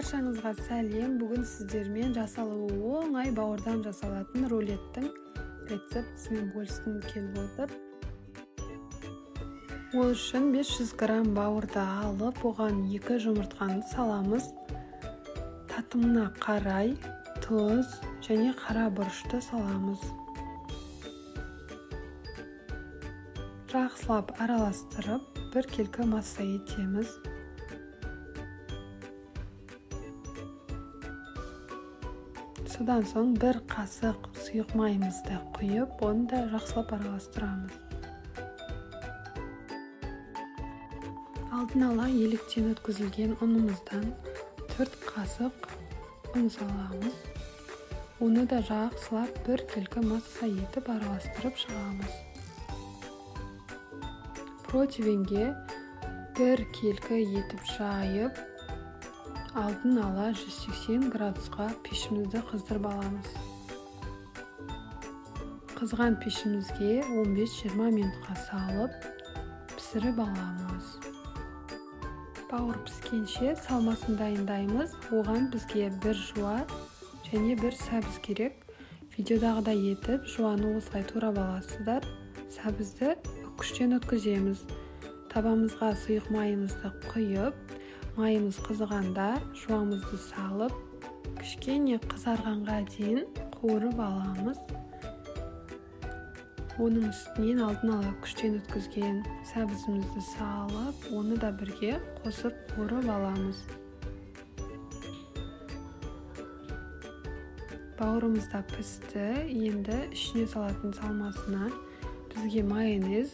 Баршаңызға сәлем. Бүгін сіздермен жасалуы оңай бауырдан жасалатын рулеттің рецептісімен бөліскім келіп отыр. Ол үшін 500 грамм бауырды алып, оған 2 жұмыртқаны саламыз. Татымына қарай тұз және қара бұрышты саламыз. Жақсылап араластырып, біркелкі масса етеміз. Содан соң бір қасық сұйық майымызды құйып, оны да жақсылап араластырамыз. Алдын ала еліктен өткізілген ұнымыздан 4 қасық ұн саламыз. Оны да жақсылап біркелкі масса етіп араластырып шығамыз. Противенге біркелкі етіп жайып, алдын ала 180 градусқа пешімізді қыздырып аламыз. Қызған пешімізге 15-20 минутқа салып, пісіріп аламыз. Бауыр піскенше салмасын дайындаймыз. Оған бізге бір жуа және бір сәбіз керек. Видеодағыдай етіп жуаны осылай турап аласыздар. Сәбізді үккіштен өткіземіз. Табамызға сұйық майымызды құйып, майымыз қызығанда жуамызды салып, кішкене қызарғанға дейін қуырып аламыз. Оның үстінен алдын ала күштен өткізген сәбізімізді салып, оны да бірге қосып қуырып аламыз. Бауырымыз да пісті. Енді ішіне салатын салмасына бізге майонез,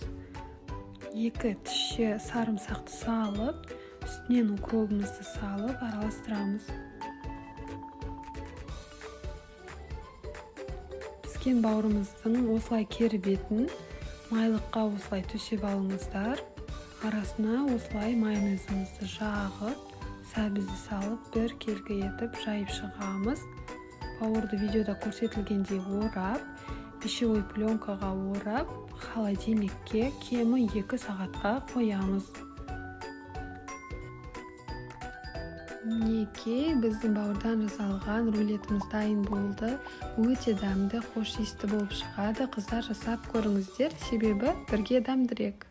2 тісше сарымсақты салып, үстінен укробымызды салып араластырамыз. Піскен бауырымыздың осылай кері бетін майлыққа осылай төсеп алыңыздар. Арасына осылай майонезімізді жағып, сәбізді салып біркелкі етіп жайып шығамыз. Бауырды видеода көрсетілгендей орап, пищевой пленкаға орап, холодильникке кемі 2 сағатқа қоямыз. Мінекей, біздің бауырдан жасалған рулетіміз дайын болды. Өте дәмді, хош иісті болып шығады. Қыздар, жасап көріңіздер, себебі бірге дәмдірек.